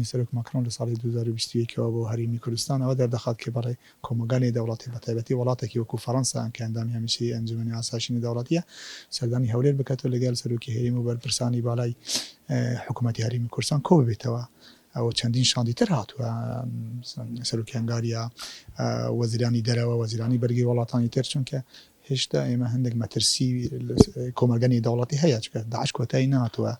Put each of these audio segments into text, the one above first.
سەرۆک ماکرۆن لە ساڵی 2021 ەوە بۆ هەرێمی کوردستان ئەوە دەردەخات کە بەڵێ کۆمەڵگا نێودەوڵەتی بە تایبەتی وڵاتێکی وەکو فەرەنسا کە ئەندامی هەمیشەیی ئەنجومەنی ئاسایشی نێودەوڵەتیە سەردانی هەولێر بکات و لەگەڵ سەرۆکی هەرێم و بەرپرسانی بالای حکوومەتی هەرێمی کوردستان کۆ ببێتەوە. ئەو چەندین شاندی تر هاتووە، سەرۆکی هەنگاریا، وەزیرانی دەرەوە، وەزیرانی بەرگری وڵاتانی تر، چونکە هێشتا ئێمە هەندێک مەترسی کۆمەڵگە نێودەوڵەتی هەیە، چونکە داعش کۆتایی نەهاتووە.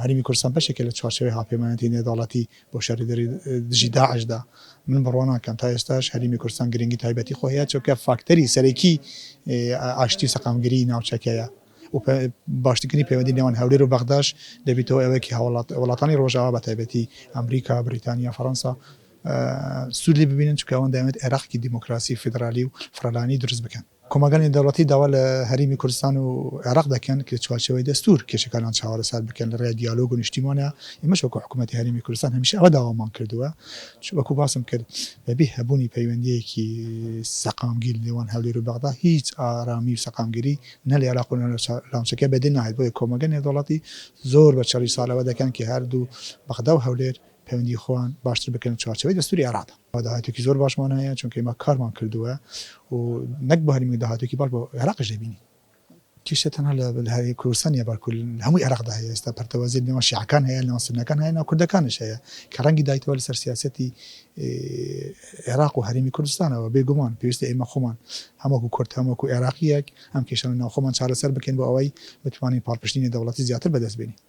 هەرێمی کوردستان بەشێکە لە چوارچێوەی هاوپەیمانێتی نێودەوڵەتی بۆ شەڕی دژی داعشدا. من بڕوا ناکەم تا ئێستاش هەرێمی کوردستان گرنگی تایبەتی خۆی هەیە، چونکە فاکتەری سەرەکی ئاشتی و سەقامگیری ناوچەکەیە و باشترکردنی پەیوەندی نێوان هەولێر و بەغداش دەبیتەوە ئەوەی کە وڵاتانی ڕۆژاوا بە تایبەتی ئەمریکا، بریتانیا، فەرەنسا سوود لێ ببینن، چونکە ئەوان دەیانەوێت عێراقێکی دیموکراسی، فیدرالی و فرەلایەنی دروست بکەن. کۆمەڵگای نێودەوڵەتی داوا لە هەرێمی کوردستان و عێراق دەکەن کە چوارچێوەی دەستوور کێشەکانیان چارەسەر بکەن لە ڕێی دیالۆگ و نیشتیمانە. ئێمەش وەکو حکوومەتی هەرێمی کوردستان هەمیشە ئەوە داوامان کردووە، وەکو باسم کرد بەبێ هەبوونی پەیوەندییەکی سەقامگیر لە نێوان هەولێر و بەغدا هیچ ئارامی و سەقامگیری نە لە عێراق و نە لە ناوچەکە بەدی نایەت، بۆیە کۆمەڵگای نێودەوڵەتی زۆر بە چڕی ساڵ ئەوە دەکەن کە هەردوو بەغدا و هەولێر پەیوەندی خۆیان باشتر بکەن لە چوارچێوەی دەستوری عێراقدا. داهاتوویەکی زۆر باشمان هەیە، چونکە ئێمە کارمان کردووە و نەک بۆ هەرێمی داهاتوویەکی باش بۆ عێراقیش دەبینین. کێشە تەنها لە هەرێمی کوردستان نییە، بەڵکو لە هەموو عێراقدا هەیە. ئێستا پەرتەوازەی لە نێوان شیعەکان هەیە، لە نێوان سوننەکان هەیە، ناو کوردەکانیش هەیە کە ڕەنگی دایتەوە لەسەر سیاسەتی عێراق و هەرێمی کوردستانەوە. بێگومان پێویستە ئێمە خۆمان هەم وەکو کورد هەم وەکو عێراقییەک ئەم کێشانە ناوخۆمان چارەسەر بکەین بۆ ئەوەی بتوانین پاڵپشتی نێودەوڵەتی زیاتر بەدەست بێنین.